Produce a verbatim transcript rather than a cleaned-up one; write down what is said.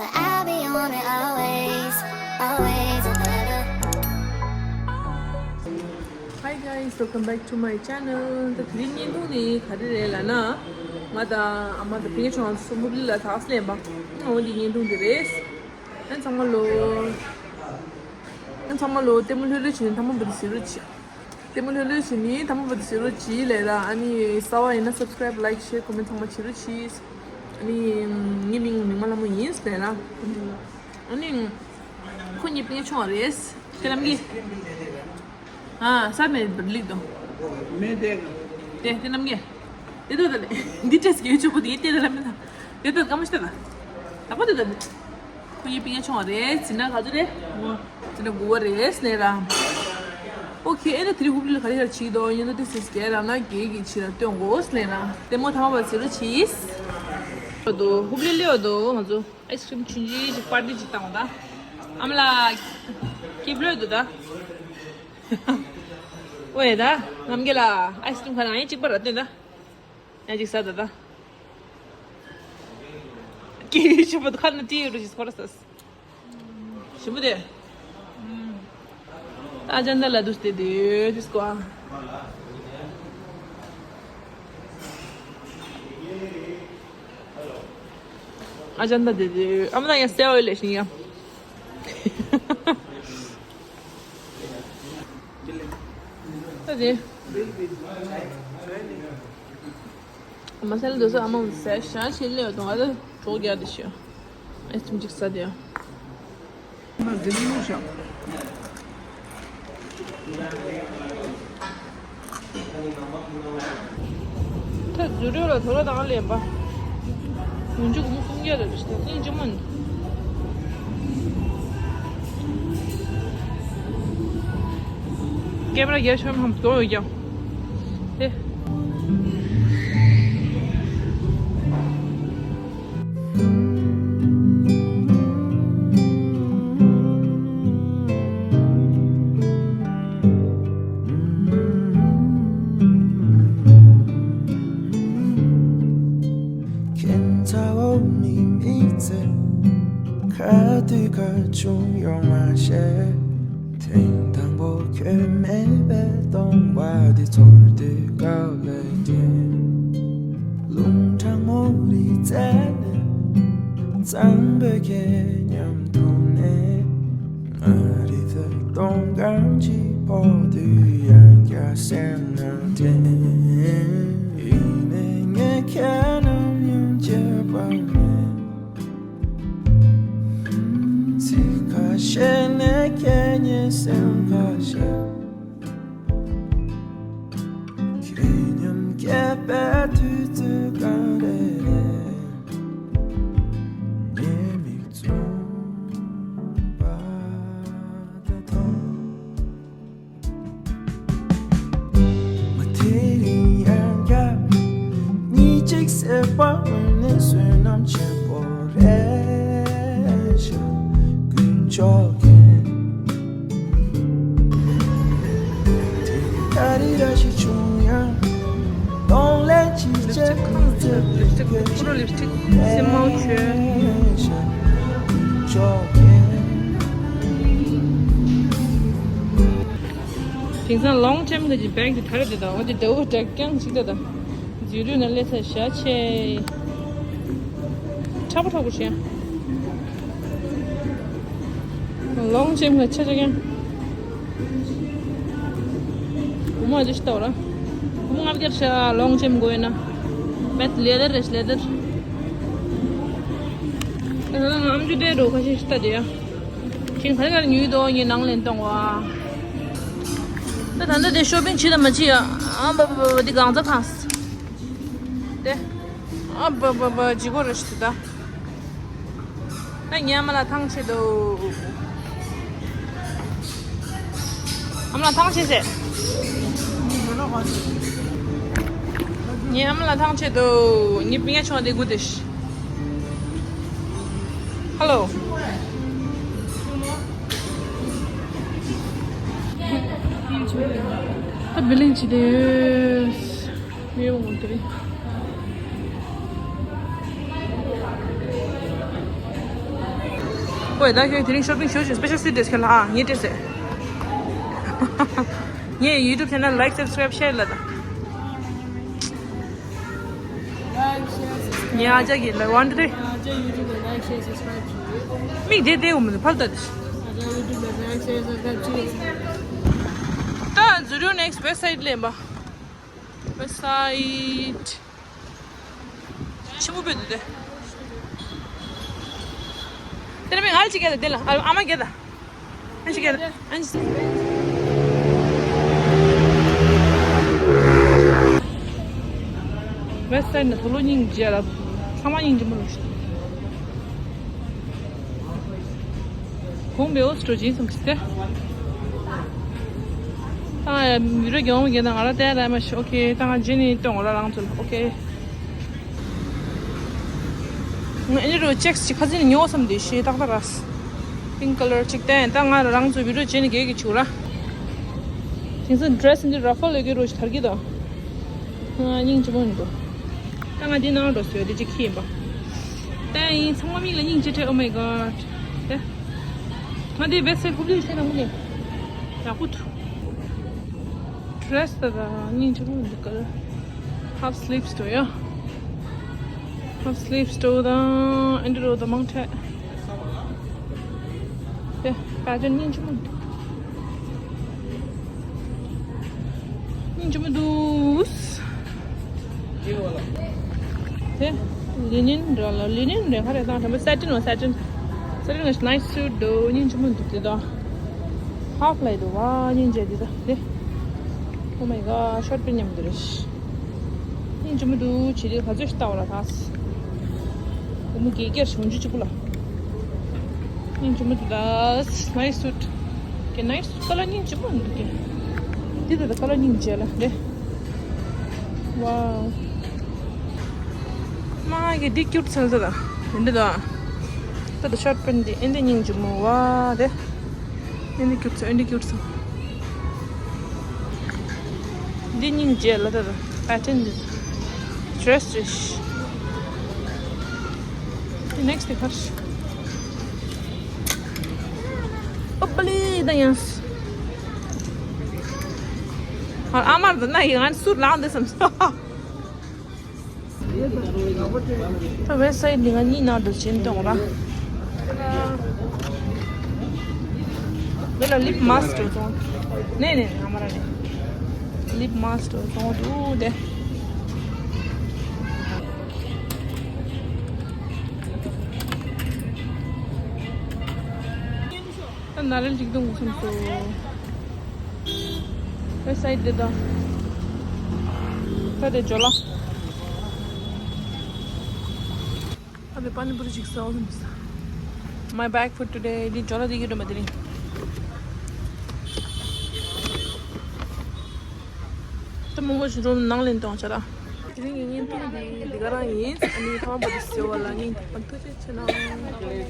I'll be on it always, always, oh, baby. Hi guys, welcome back to my channel. ད་དེ་རིང་བརྙན་ཐུང་འདི་ག་རེ་རེད་ལབ་ན། ང་དང་ཨ་མ་དང་ཕ་གི་ཆུང་ང་ཚོ་ཧུབ་ལི་ལ་དྭགས་སི་ལ་ཡིན་པ། འོ་འདི་བརྙན་ཐུང་འདི་རེད། ཨ་ཚང་མ་ལོ། ཨ་ཚང་མ་ལོ་ལྟད་མོ་ལྷོད་ལྷོད་བྱེད་ནས་ཐ་མ་བར་དུ་གཟིགས་རོགས་གྱིས། ལྟད་མོ་ལྷོད་ལྷོད་བྱེད་ནི་ཐ་མ་བར་དུ་གཟིགས་རོགས་གྱིས་ལབ་ར། ཨ་ནི་གསར་པ་ཡིན་ན་subscribe, like, share, comment ཚང་མ་བྱེད་རོགས་གྱིས། ཨ་ནི་ངའི་མིང་མིག་དམར་ལྷ་མོ་ཡིན་ལབ་ར། ཨ་ནི་ཁོ་གཉིས་ཕ་གི་ཆུང་བ་རེད། དེ་ལམ་གི་ཨ་ས་མེད་པར་ལིག་དོ། མེད་དེ། དེ་དེ་ལམ་གི་དེ་དོ་ད་ལེ། འདི་བྲེས་ཀྱི་ཡོད་ཆོག་པོ་དེ་དེ་ལ་མེད་ད། དེ་དོ་ག་མ་ཤི་ད། ད་པོ་དེ་ད་ལེ། ཁོ་གཉིས་ཕ་གི་ཆུང་བ་རེད། ཟིན་ན་ག་ཚོད་རེད། ཟིན་ན་དགུ་པ་རེད་ཟེར་ར། ཨོ་ཁེ། ཨེ་ན་དེ་རིང་ཧུབ་ལི་ལ་ག་རེ་ག་རེ་བྱེད་ཀྱི་འདུག་ཡིན་ན་དེ་སེམས་སྐྱིད་རང་ན་སྐྱིད་ཀྱི་ཕྱིར་སྟོན་དགོས་ཟེར་ར། ལྟད་མོ་ཐ་མ་བར་གཟིགས་རོགས་གྱིས། ཨོ་དོ་ཧུབ་ལི་ལེ་ཨོ་དོ་ང་ཚོ་ཨའི་སི་ཀྲིམ་ཆུང་ཆུང་ཅིག་པར་ཊི་ཅིག་བཏང་བ་ད། ཨ་མ་ལགས་སྐྱིད་པོ་ལོས་འདུག་ད། ཨོ་ཡ་ད་ནམ་རྒྱུན་ལ་ཨའི་སི་ཀྲིམ་ཁ་ནང་ཡིན་གཅིག་པ་ར་སྟོན་ད། ཡང་ཅིག་ཟ་ད་ད། སྐྱེས་ཡུལ་ཞིམ་པོ་ཁ་ན་ཏི་ཡོད་རུ་ཞིག་སྐོར་ས། ཞིམ་པོ་དེ། ཨ་ཅན་ད་ལ་དུས་དེ་དེ་དུས་ཀོ། ཨ་ཅན་ད་དེ་དེ་ཨ་མ་ན་ཡང་སེ་འོ་ལེ་ཞིང་ཡང་། ད་དེ། མ་སལ་དུ་ས་ཨ་མ་ཟས་ཤ་ཆེ་ལེ་དང་ཨ་ད་གྲོགས་རྒྱག་དེ་ཤ། ཨེ་ཙམ་ཅིག་ས་དེ་ཡང་། མ་ཟིན་མོ་ཤ། ད་རྫུ་འཕྲུལ་ལ་དོ་ར་དང་ལེན་པ། ཡུན་ཅུ་གུ་མོ་སུམ་རྒྱ་རེ་རེ་ཞིག་དང་སྙིང་རྗེ་མོ་ནི། ཀེམ་ར་རྒྱ་ཆོས་མམ་དོ་ཡོད་ཀྱང་། དེ། ཁྱེད་ཚ་བོ་མི་མི་ཚེ་ཁ་དུས་ཁ་ཆུང་ཡོང་མ་ཤེས། ཐེངས་དང་པོ་ཁྱོད་མེད་པའི་སྟོང་པ་འདི་ཚོར་དུས་དགའ་ལས་ཀྱང་རླུང་གྲང་མོ་རི་རྩེ་ནས་གཙང་པོའི་ཁྱེད་མཉམ་འཐུང་ནས། ང་རི་ཚོའི་སྟོང་གང་གཅིག་ཕོག་དུས་ཡང་བསྐྱར་སེམས་ནང་དྲན། ཡིན་ནའི་ངས་ཁྱེད་ནམ་ཡང་བརྗེད་པ་མེད། ཚིག་ཁ་ཤས་ནས་ཁྱེད་ཉིད་སེམས་ཁ་ཤས། ཁྱེད་མཉམ་སྐྱེས་པའི་དུས་ཚོད་གང་རེ་རེ། ངའི་མིག་བཙུམ་པ་དེ་མཐོང་། མ་དེ་རིང་ཡང་བསྐྱར་གཉིད་ཅིག་སད་པ་འོན་ནས་བསོད་ནམས་ཆེན་པོ་རེད་ཤག་དཀོན་མཆོག་མཁྱེན། དེ་ག་རེ་ར་ཞིག་བྱུང་ཡང་གདོང་ལེན་ཅིག་བྱེད་མི་ཚེ་ལིབ་སྟིག་ཁུ་རུ་ལིབ་སྟིག་སེམས་མའོ་ཆོས། དཀོན་མཆོག་མཁྱེན། དེང་སང་ལོང་ཅེམ་གི་ཅི་བེག་དེ་དར་དེ་དང་འོ་དེ་དེ་འོ་དྲེག་རྐྱང་ཅིག་དེ་དང་། རྫུ་འཕྲུལ་ན་སླེབས་ཚར་ཤག་ཆེ། ཁྲ་པོ་ཁྲ་པོ་བྱས། ལོང་ཅེམ་གི་ཆ་ཆ་རྐྱང་། བུ་མོ་ཨ་ཅེ་ཤི་ཏའོ་ར། བུ་མོ་ང་བརྒྱབ་ཤག་ལོང་ཅེམ་དགོས་ན། མེད་ལེ་དར་རེད་ལེ་དར། ཨ་ཨམ་ཅུ་དེ་རོ་ཁ་ཤས་ཤི་ཏ་དེ་ཡ། ཁྱེད་ག་རེ་ག་རེ་ཉོས་འདུག་ངས་ནང་ལེན་གཏོང་བ། ད་ད་ལྟ་དེ་ཤོ་པིང་བྱེད་དང་མ་བྱེད་ཡ། ཨ་བ་བ་བ་བ་འདི་གང་ཚ་ཁང་། དེ། ཨ་བ་བ་བ་ཇི་གོ་རེ་ཞིག་ད། ད་ངའི་ཨ་མ་ལགས་ཐང་ཆད་འདུག་ཨ་མ་ལགས་ཐང་ཆད་ཟེར། ངའི་ཨ་མ་ལགས་ཐང་ཆད་འདུག་ངའི་སྤུན་ཀྱག་ཆུང་བ་དེ་སྒུག་བསྡད་ཤག་ཧ་ལོ། ད་བི་ལིང་བྱེད་དེ་ཡོད། མེའོ་དེ་རིང་། ཨོ་ད་ཁྱོད་དེ་རིང་ཤོ་པིང་ཞུ་ཞིང་སྤེ་ཤལ་སི་ཊི་ཌེ་ཁྱེད་ལ་ཨ་ངས་སྤྲད་ཟེར། ངས་ཡུ་ཊུབ་ཆེ་ནལ་ལའིཀ་སབ་སི་ཀ་རའིབ་ཤེར་ལ་ད། Like, share, subscribe. ངས་ཨ་ཅག་གིས་ལ་ཝན་ཊུ་ཐི་རི། ཨ་ཅག་ཡུ་ཊུབ་ལ་ལའིཀ་ཤེར་སབ་སི་ཀ་རའིབ་བྱེད། མིག་བདེ་བདེ་འོ་མ་ནི་ཕར་ལྟ་དེ། ཨ་ཅག་ཡུ་ཊུབ་ལ་ལའིཀ་ཤེར་སབ་སི་ཀ་རའིབ་བྱེད། ད་འཛུལ་རུ་ནེག་སི་ཊི་ཝེབ་སའིཊ་ལེན་པ། ཝེབ་སའིཊ། ཆེན་པོ་བོད་དུ་དེ། དེ་ནས་མིང་ཨ་ལ་ཅིག་རྒྱལ་ལ་དེ་ལ་ཨ་མ་རྒྱལ་ལ། ཨ་ཅིག་རྒྱལ་ལ་ཨ་ཅིག་ཝེབ་སའིཊ་ནས་དུ་ལོ་སྙིང་རྗེ་ལ། ཚང་མ་སྙིང་རྗེ་མོ་ལོ། གོང་བེའོ་སི་ཊོར་ཇིན་སམ་སྟེ། ད་ང་ཡ་མི་རོ་གྱོང་གྱོང་ང་ར་ཏེ་ར་མ་ཤི། ཨོ་ཁེ། ད་ང་ཇི་ནི་ཏོང་ར་རང་ཚོ་ལ། ཨོ་ཁེ། ང་ཨེ་རོ་ཅེག་སི་ཁ་ཟིན་ཉོ་བསམ་དེ་ཤེས་ཏག་ཏག་ར། པིང་ཀ་ལར་ཅིག་ཏན་ད་ང་རང་ཚོ་བི་རོ་ཇི་ནི་གེ་གི་ཆུ་ར། དེང་སང་ཌི་རེ་སི་འདི་ར་ཕལ་ལས་གི་རོ་ཞིག་ཐར་གི་ད། ང་སྙིང་རྗེ་མོ་འདུག་ད་ང་འདི་ནང་འགྲོ་སོང་། འདི་གཅིག་ཁྱེར་ཡིན་པ། ད་ཡིན་ཚང་མ་མིག་ལ་སྙིང་རྗེ་སྤྲད། Oh my god. ད་ང་འདི་བེ་སའི་ཧུབ་ལི་ཤེས་ན་མུ་ལེ། ཡག་པོ་འདུག་ཌི་རེ་སི་ད་ད་སྙིང་རྗེ་མོ་འདུག་ག་ཧབ་སི་ལིབ་སི་འདུག་ཡ། ཧབ་སི་ལིབ་སི་འདུག་ད་ཨེ་འདྲ་འདུག་ད་མང་ཆེ། དེ་པ་ཅན་སྙིང་རྗེ་མོ་འདུག་སྙིང་རྗེ་མོ་འདུག་དེ་ལི་ནིན་འདྲ་ལ། ལི་ནིན་འདྲ་ག་རེ་དང་དྲན་པ་སེ་ཊིན་བ། སེ་ཊིན། སེ་ཊིན་ག་ནའིས་སུ་འདུག་སྙིང་རྗེ་མོ་འདུག་དེ་དང་། ཧབ་ལ་འདུག་བ། སྙིང་རྗེ་འདི་དང་དེ། Oh my god. ཤོར་པི་མཉམ་དུ་རེད། སྙིང་རྗེ་མོ་འདུག་བྱེད་དེ་ག་ཚོད་ཞིག་ལྟ་བ་ལ་ཐག་སྒོར་མོ་བརྒྱད་བརྒྱ་ཞིག་འཇུ་གཅིག་པུ་ལ། སྙིང་རྗེ་མོ་འདུག་ད། ནའིས་སུ་ཊི། ཀེ་ནའིས་སུ་ཊི་ཀ་ལར་སྙིང་རྗེ་མོ་འདུག་ཀེ། འདི་ད་ད་ཀ་ལར་སྙིང་རྗེ་ལ་རེད། ཝའོ། མ་གི་འདི་ཀིའུ་ཊི་ཚལ་ད་ད། འདི་ད། ད་ད་ཤོར་པན་འདི་ཨེ་འདི་སྙིང་རྗེ་མོ་བ་དེ། ཨེ་འདི་ཀིའུ་ཊི་ཚལ། ཨེ་འདི་ཀིའུ་ཊི་ཚལ། འདི་སྙིང་རྗེ་ལ་ད་ད། པེ་ཊན་འདི། ཌི་རེ་སི་རེད། ནེག་སི་ཊི་དེ་ཕར། ཨོ་པ་ལི་ད་ཡང་། ཨ་མར་ད་ན་ཡང་སུར་ལངས་འདི་བསམ་སོང་། ད་ཝེབ་སའིཊ་འདི་ང་གཉིས་ནང་དུ་ཕྱིན་གཏོང་ར། ཝེ་ལ་ལིབ་མ་སི་ཊི་བཙོང་། ནེ་ནེ་ང་མ་ར་ནེ། ལིབ་མ་སི་ཊི་བཙོང་འདུག་དེ། ད་ན་རེལ་ཅིག་འཐུང་དགོས་བསམ་སོང་། ཝེབ་སའིཊ་འདི་དང་། ད་དེ་ཇོ་ལ། ད་དེ་པ་ནི་པུ་རི་ཅིག་ཟ་བསམ་སོང་། My bag for today. འདི་ཇོ་ལ་འདི་གི་འགྲོ་མ་དེ་རིང་། ད་མང་པོ་ཞིག་འགྲོ་ནང་ལེན་གཏོང་བྱ་ར། དེ་རིང་གི་བརྙན་ཐུང་འདི་འདི་ག་རང་ཡིན། ཨ་ནི་ཐོག་མ་བར་དུ་གཟིགས་པ་ལ་སྙིང་ཐག་པ་ཐུགས་རྗེ་ཆེ་གནང་།